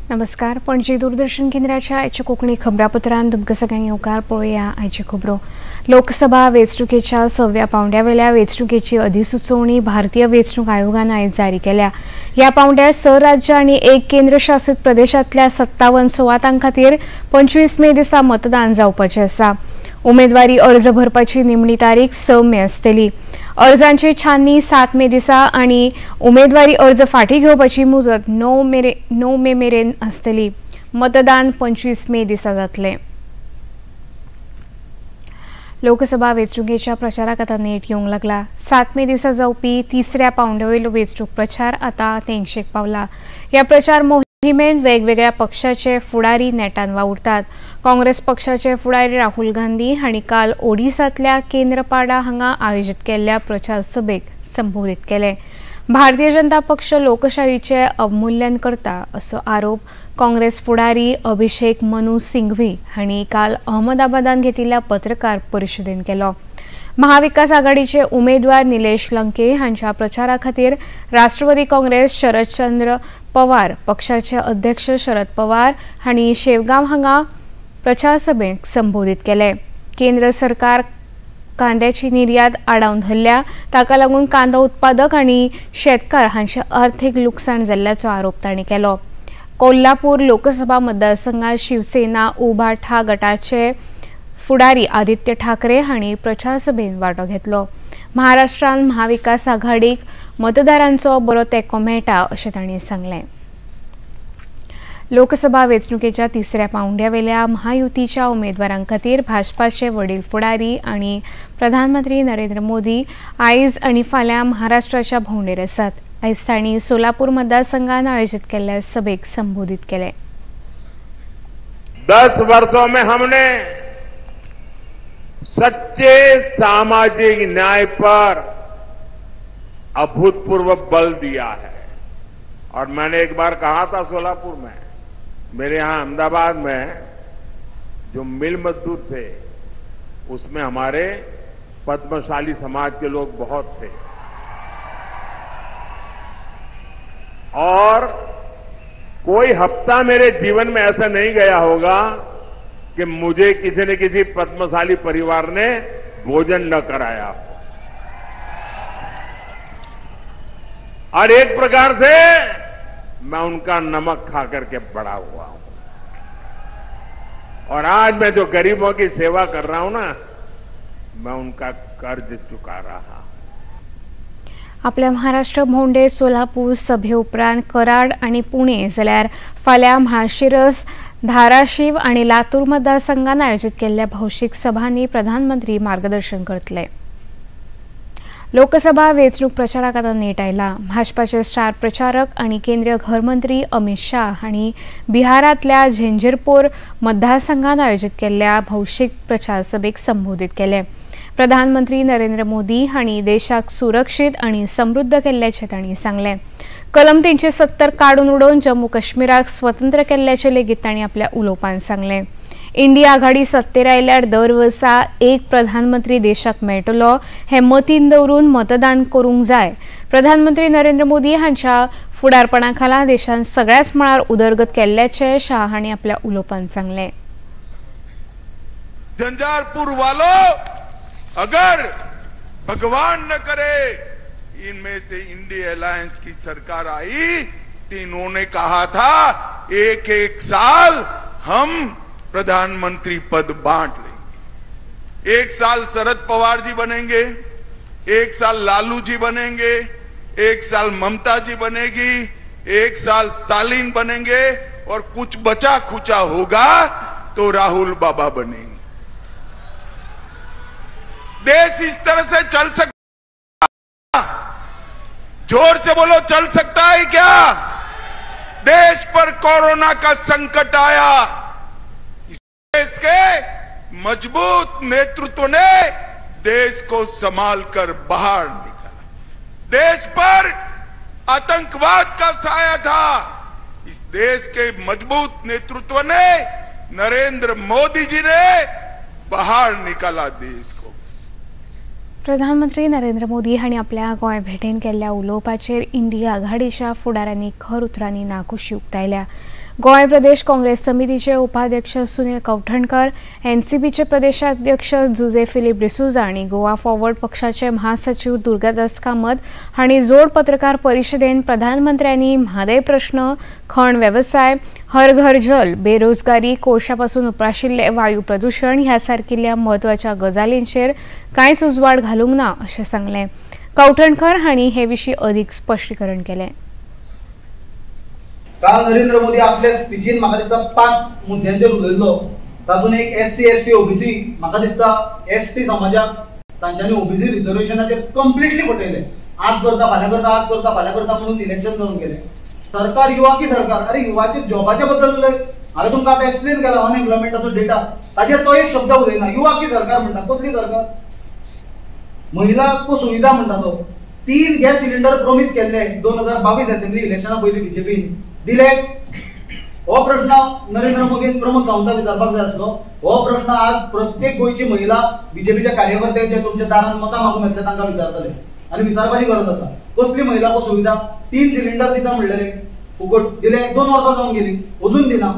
नमस्कार, पणजी दूरदर्शन केंद्राच्या आयच्या कोंकणी खबरापत्रान तुमकां सगळ्यांक येवकार. पळोवया आयच्यो खबरो. लोकसभा वेंचणुकेच्या सव्या पावंड्यावेल्या वेंचणुकेची अधिसुचोवणी भारतीय वेंचणूक आयोगान आयज जारी केल्या. ह्या पावंड्यार 6 राज्यां आनी 1 केंद्रशासित प्रदेशांतल्या 57 सुवातां खातीर 25 मे दिसा मतदान जावपाचें आसा. उमेदवारी अर्ज भरपाची निमणी तारीख 6 मे आसतली. अर्जांची छाननी 7 मे दिसा आनी उमेदवारी अर्ज फाटी घेवपाची मुजत 9 मे मेरेन आसतली. मतदान 25 मे दिसा जातलें. लोकसभा वेंचणुकेच्या प्रचाराक आतां नेट येवंक लागला. 7 मे दिसा जावपी तिसऱ्या पावंड्यावेलो वेंचणूक प्रचार आतां तेंगशेक पावला. ह्या प्रचार मोहिमेन वेगवेगळ्या पक्षाचे फुडारी नेटान वावुरतात. काँग्रेस पक्षाचे फुडारी राहुल गांधी हांणी काल ओडिसांतल्या केंद्रपाडा हांगा आयोजीत केल्ल्या प्रचार सभेक संबोधीत केले. भारतीय जनता पक्ष लोकशाहीचे अवमूल्यन करता असो आरोप काँग्रेस फुडारी अभिषेक मनु सिंघवी हांणी काल अहमदाबादान घेतिल्ल्या पत्रकार परिशदेन केलो. महाविकास आघाडीचे उमेदवार निलेश लंके हांच्या प्रचारा खातीर राष्ट्रवादी काँग्रेस शरदचंद्र पवार पक्षाचे अध्यक्ष शरद पवार हांणी शेवगांव हांगा प्रचार सभेक संबोधीत केले. केंद्र सरकार कांद्याची निर्यात आडावन धरल्या, ताका लागून कांदो उत्पादक आनी शेतकार हांचे अर्थीक लुकसाण जाल्ल्याचो आरोप तांणी केलो. कोल्हापूर लोकसभा मतदारसंघात शिवसेना उभाठा गटाचे फुडारी आदित्य ठाकरे हांणी प्रचार सभेन वांटो घेतलो. महाराष्ट्रान महाविकास आघाडीक मतदारांचो बरो तेंको मेळटा अशें तांणी सांगलें. लोकसभा वेंचणुकेच्या तिसऱ्या पावंड्यावेल्या महायुतीच्या उमेदवारां खातीर भाजपाचे वडील फुडारी आनी प्रधानमंत्री नरेंद्र मोदी आयज आनी फाल्यां महाराष्ट्राच्या भोंवडेर आसात. आयज तांणी सोलापूर मतदारसंघान आयोजीत केल्ल्या सभेक संबोधीत केलें. 10 वर्षों में हमने सच्चे सामाजिक न्याय पर अभूतपूर्व बल दिया है. और मैंने एक बार कहा था सोलापुर में, मेरे यहां अहमदाबाद में जो मिल मजदूर थे उसमें हमारे पद्मशाली समाज के लोग बहुत थे और कोई हफ्ता मेरे जीवन में ऐसा नहीं गया होगा कि मुझे किसी न किसी पद्मशाली परिवार ने भोजन न कराया हो. और एक प्रकार से मैं उनका नमक खा करके बड़ा हुआ हूं. और आज मैं जो गरीबों की सेवा कर रहा हूं ना, मैं उनका कर्ज चुका रहा हूं. आपल्या महाराष्ट्र भोंवडेर सोलापूर सभे उपरांत कराड आनी पुणे जाल्यार फाल्यां म्हाळशिरस, धाराशिव आनी लातूर मतदारसंघान आयोजीत केल्ल्या भौशीक सभांनी प्रधानमंत्री मार्गदर्शन करतले. लोकसभा वेंचणूक प्रचाराक आतां नेट आयला. भाजपाचे स्टार प्रचारक आनी केंद्रीय घरमंत्री अमित शाह हांणी बिहारांतल्या झेंझरपूर मतदारसंघान आयोजीत केल्ल्या भौशीक प्रचार सभेक संबोधीत केलें. प्रधानमंत्री नरेंद्र मोदी हांणी देशाक सुरक्षीत आनी समृद्ध केल्ल्याचें तांणी सांगलें. कलम 370 काडून उडोवन जम्मू काश्मीराक स्वतंत्र केल्ल्याचें लेगीत तांणी आपल्या उलोवपान सांगलें. इंडिया आघाडी सत्तेर आयल्यार दर वर्सा एक प्रधानमंत्री देशाक मेळटलो हें मतीन दवरून मतदान करूंक जाय. प्रधानमंत्री नरेंद्र मोदी हांच्या फुडारपणा खाला देशान सगळ्याच मळार उदरगत केल्ल्याचें शाह हांणी आपल्या उलोवपान सांगलें. झंझारपूर वालो अगर भगवान न करे इनमें से इंडिया अलायंस की सरकार आई, तीनों ने कहा था एक एक साल हम प्रधानमंत्री पद बांट लेंगे. एक साल शरद पवार जी बनेंगे, एक साल लालू जी बनेंगे, एक साल ममता जी बनेगी, एक साल स्टालिन बनेंगे और कुछ बचा खुचा होगा तो राहुल बाबा बनेंगे. देश इस तरह से चल सकता? जोर से बोलो, चल सकता है क्या? देश पर कोरोना का संकट आया, इस देश के मजबूत नेतृत्व ने देश को संभाल कर बाहर निकाला. देश पर आतंकवाद का साया था, इस देश के मजबूत नेतृत्व ने, नरेंद्र मोदी जी ने बाहर निकाला देश को. प्रधानमंत्री नरेंद्र मोदी हांणी आपल्या गोंय भेटेन केल्ल्या उलोवपाचेर इंडिया आघाडीच्या फुडाऱ्यांनी खर उतरांनी नाखुशी उक्तायल्या. गोंय प्रदेश काँग्रेस समितीचे उपाध्यक्ष सुनील कवठणकर, एनसीपीचे प्रदेशाध्यक्ष जुजे फिलीप डिसोझा आनी गोवा फॉरवर्ड पक्षाचे महासचिव दुर्गादास कामत हांणी जोड पत्रकार परिशदेन प्रधानमंत्र्यांनी म्हादय प्रश्न, खण वेवसाय, हर घर जल, बेरोजगारी, कोळशापासून उप्राशिल्ले वायू प्रदूषण ह्या सारकिल्ल्या म्हत्वाच्या गजालींचेर कांयच उजवाड घालूंक ना अशें सांगलें। कवठणकर हांणी हे विशीं अदीक स्पश्टीकरण केलें। काल नरेंद्र मोदी आपल्या स्पिचीन म्हाका दिसता 5 मुद्द्यांचेर उलयल्लो, तातूंत एक एससी एसटी ओबीसी, म्हाका दिसता एसटी समाजाक तांच्यांनी ओबीसी रिजर्वेशनाचेर कंप्लिटली फटयलें। आज करता फाल्यां करता, आज करता फाल्यां करता म्हणून इलेक्शन जावन गेलें। सरकार युवा की सरकार, अरे युवाचे जॉबाचे बद्दल उलय। हांवें तुमकां आतां एक्सप्लेन केला अनएम्प्लॉयमेंटाचो डेटा, ताचेर तो एक शब्द उलयना। युवा की सरकार म्हणटा, कसली सरकार? महिला को सुविधा म्हणटा तो। 3 गॅस सिलिंडर प्रोमीस केल्ले 2022 असेंब्ली इलेक्शना पयलीं बीजेपीन दिले। हो प्रश्न नरेंद्र मोदीन प्रमोद सावंताक विचारपाक जाय आसलो। हो प्रश्न आज प्रत्येक गोंयची महिला बीजेपीच्या कार्यकर्ते जे तुमच्या दारान मतां मागूंक येतले तांकां विचारतले आनी विचारपाची गरज आसा। कसली महिला को सुविधा? 3 सिलिंडर दिता म्हणलेले फुकट दिले, 2 वर्सां जावन गेली अजून दिना।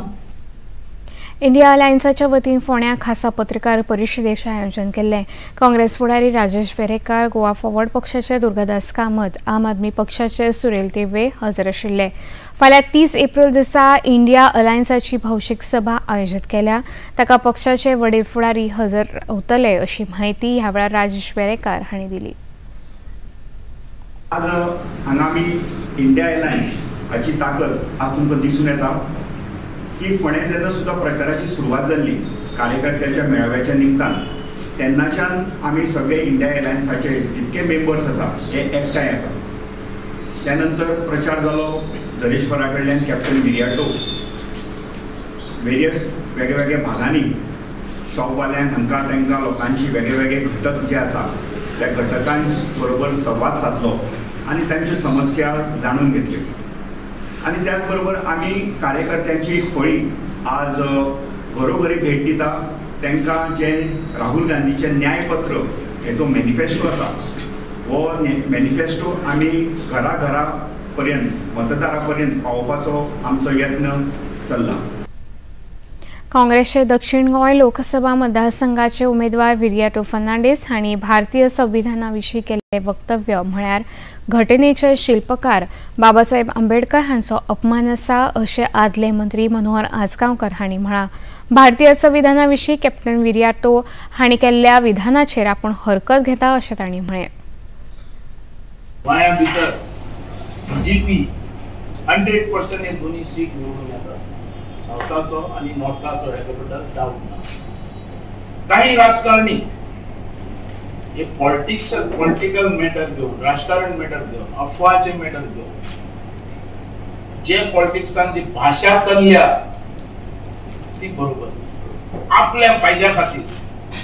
इंडिया अलायन्साच्या वतीन फोंड्या खासा पत्रकार परिशदेचें आयोजन केल्लें। काँग्रेस फुडारी राजेश वेरेकार, गोवा फॉरवर्ड पक्षाचे दुर्गादास कामत, आम आदमी पक्षाचे सुरेल तिळवे हजर आशिल्ले। फाल्यां 30 एप्रिल दिसा इंडिया अलायन्साची भौशीक सभा आयोजीत केल्या, ताका पक्षाचे वडील फुडारी हजर रावतले अशी म्हायती ह्या वेळार राजेश वेरेकार हांणी दिली। आज हांगा आमी इंडिया अलायन्स हाची ताकद आज तुमकां दिसून येता की फोंड्या जेन्ना सुद्दां प्रचाराची सुरवात जाल्ली कार्यकर्त्याच्या मेळाव्याच्या निमतान, तेन्नाच्यान आमी सगळे इंडिया अलायन्साचे जितके मेंबर्स आसा हे एकठांय आसा। त्यानंतर प्रचार जालो जरेश्वरा कडल्यान कॅप्टन विरियाटो, वेरियस वेगळे वेगळे भागांनी शॉपवाल्यांक हांकां तांकां लोकांची वेगळे वेगळे घटक जे आसा त्या घटकां बरोबर संवाद सादलो आनी तांच्यो समस्या जाणून घेतल्यो। आनी त्याच बरोबर आमी कार्यकर्त्यांची एक फळी आज घरोघरी भेट दिता, तांकां जे राहुल गांधीचें न्यायपत्र हे जो मॅनिफेस्टो आसा हो मॅनिफेस्टो आमी घरा घरा पर्यंत मतदारा पर्यंत पावोवपाचो आमचो यत्न चल्ला। काँग्रेसचे दक्षिण गोंय लोकसभा मतदारसंघाचे उमेदवार विरियाटो फर्नांडीस हांणी भारतीय संविधाना विशीं केल्लें वक्तव्य म्हळ्यार घटनेचे शिल्पकार बाबासाहेब आंबेडकर हांचो अपमान आसा अशें आदले मंत्री मनोहर आजगांवकर हांणी म्हळां। भारतीय संविधाना विशीं कॅप्टन विरियाटो हांणी केल्ल्या विधानाचेर आपूण हरकत घेता अशें तांणी म्हळें। गोंया भितर बीजेपी 100% हे दोन्ही सीट निवडून येतात, सावथाचो आणि नॉर्थाचो, हेच्या बद्दल डाऊट ना। काही राजकारणी हे पॉलिटिक्स पॉलिटिकल मॅटर घेवन, राजकारण मॅटर घेवन, अफवाचे मॅटर घेवन जे पॉलिटिक्सान जी भाशा चल्ल्या ती बरोबर आपल्या फायद्या खातीर,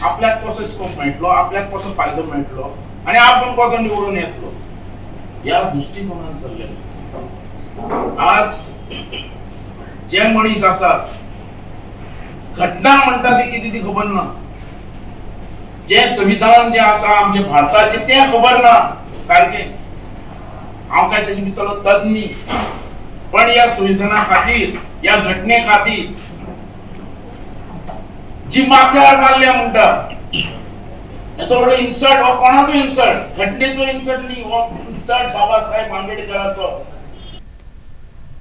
आपल्याक कसो स्कोप मेळटलो, आपल्याक कसो फायदो मेळटलो आनी आपूण कसो निवडून येतलो ह्या दृष्टिकोनान चल्लेलो। आज जे मनीस आसात घटना म्हणटा ती कितें ती खबर ना, जे संविधान जे आसा आमचे भारताचे तें खबर ना सारकें। हांव काय तेजे भितरलो तज्ञ न्ही, पण ह्या संविधाना खातीर, ह्या घटने खातीर जी माथ्यार मारल्या म्हणटा हेचो व्हडलो इन्सल्ट, हो कोणाचो इन्सल्ट? घटनेचो इन्सल्ट न्ही, हो इन्सल्ट बाबासाहेब आंबेडकराचो।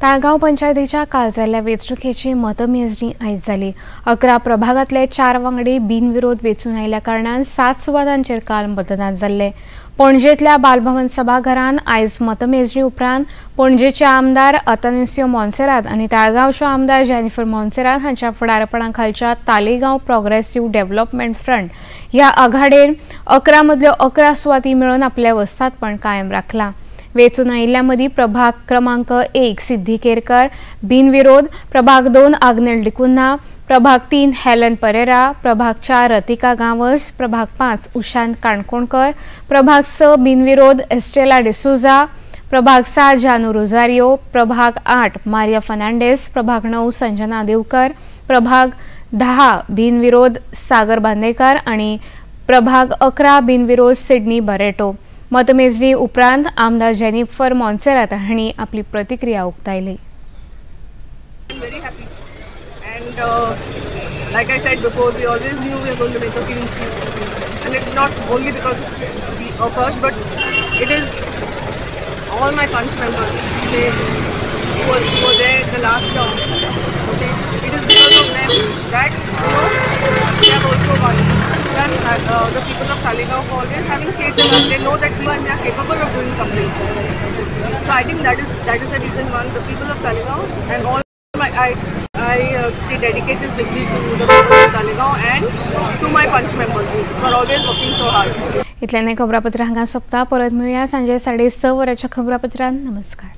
ताळगांव पंचायतीच्या काल जाल्ल्या वेंचणुकेची मतमेजणी आयज जाली। 11 प्रभागांतले 4 वांगडी बिनविरोध वेंचून आयिल्ल्या कारणान 7 सुवातांचेर काल मतदान जाल्लें। पणजेंतल्या बालभवन सभाघरान आयज मतमेजणी उपरांत पणजेचे आमदार अतानासियो मोन्सेरात आनी ताळगांवच्यो आमदार जेनिफर मोन्सेरात हांच्या फुडारपणा खालच्या तालेगांव प्रोग्रेसिव्ह डेव्हलपमेंट फ्रंट ह्या आघाडेन 11 मदल्यो 11 सुवाती मेळोवन आपलें वस्तादपण कायम राखलां। वेंचून आयिल्ल्या मदीं प्रभाग क्रमांक 1 सिद्धी केरकर बिनविरोध, प्रभाग 2 आग्नेल डिकुन्हा, प्रभाग 3 हेलन परेरा, प्रभाग 4 रतिका गांवस, प्रभाग 5 उशांत काणकोणकर, प्रभाग 6 बिनविरोध एस्टेला डिसोझा, प्रभाग 7 जानू रोजारियो, प्रभाग 8 मारिया फर्नांडिस, प्रभाग 9 संजना देवकर, प्रभाग 10 बिनविरोध सागर बांदेकर आणि प्रभाग 11 बिनविरोध सिडनी बरेटो। मतमेजणी उपरांत आमदार जेनिफर मोन्सेरात हांणी आपली प्रतिक्रिया उक्तायली। I'm very happy And like I said before, we always knew we were going to make a clean sweep, and it's not only because of us, but it is all my Panch members. They who were there the last term. Okay, it is because of them that we have also won. Plus the people of Taleigao always having faith in us. They know that we are capable of doing something. So I think that is the reason one. The people of Taleigao and all my I say dedicate this victory to the people of Taleigao and to my Panch members who are always working so hard. इतल्याने खबरापत्र हांगा सोंपता. परत मेळुया सांजे 6:30 वरांच्या खबरापत्रान. नमस्कार.